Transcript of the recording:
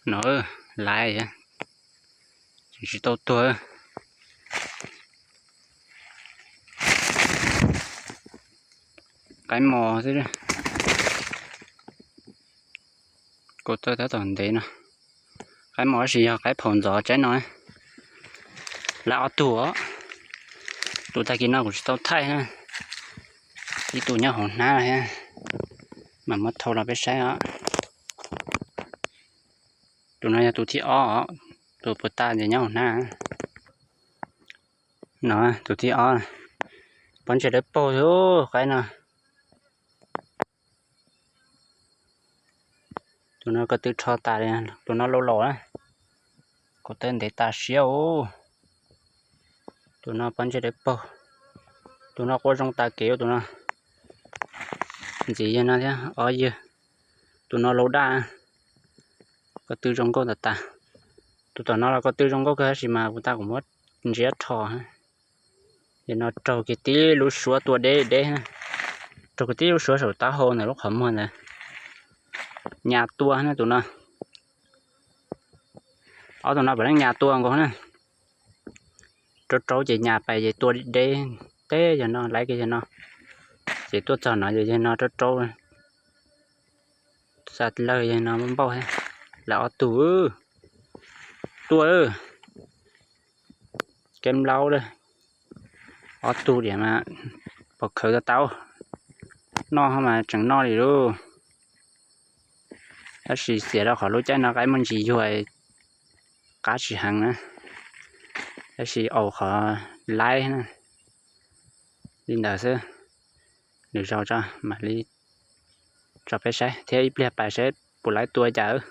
No, laiv, tseem tsis tau tuag. Qaib mos xwb. Kuv tawb tab tom ntev no. Qaib mos tab sis yog qaib phaum ntxov tsaib no. Laiv ob tug os. Tus tag kis no kuv tsis tau thaij na. Ib tug nyob hauv hnab thiab, mas muab thau los peb saib os. Tus no yog tus thib ob os, tus puas tas ces nyob hauv hnab. No, tus thib ob, pob ntseg dawb paug xwb qaib no. Tus no ko tw rho tas li, tus no laus laus na, kuv tawb ntev tas siab os. Tus no pob ntseg dawb paug, tus no quaj zoo tas kev tus no. Ntxiv yawg no thiab ob yawg, tus no laus daj, ko tw zoo nkauj tas tas. Tus tom no los ko tw zoo nkauj kawg tab sis mas kuv tas kuv muab ntsiab rho. Yawg no raug kiag tib lub suab tua deb deb, raug kiag tib lub suab saum taub hau ntawm lub qhov muag ntawd, nyas tua na tus no. Ob tug no puav leej nyas tua nkaus na. Raub raub ces nyas pais ces tua deb, teb yawg no laiv kiag yawg no, ces tuaj txog no ces yawg no raub raub, xa lawg yawg no npauj thiab. Laiv ob tug, tua, kev nplaub lawm. Ob tug diam mas pom khawv tau tau, noj mas tseem noj li lauj. Tab sis xiam rau qhov lub caij no qaib muaj ntsis yuag, qab tsis heev na, tab sis aus qhov laib na. Li ntawd xwb, lwm zaus tso mam li tso peb saib thiab ib pliag pais saib puas laib tua cas.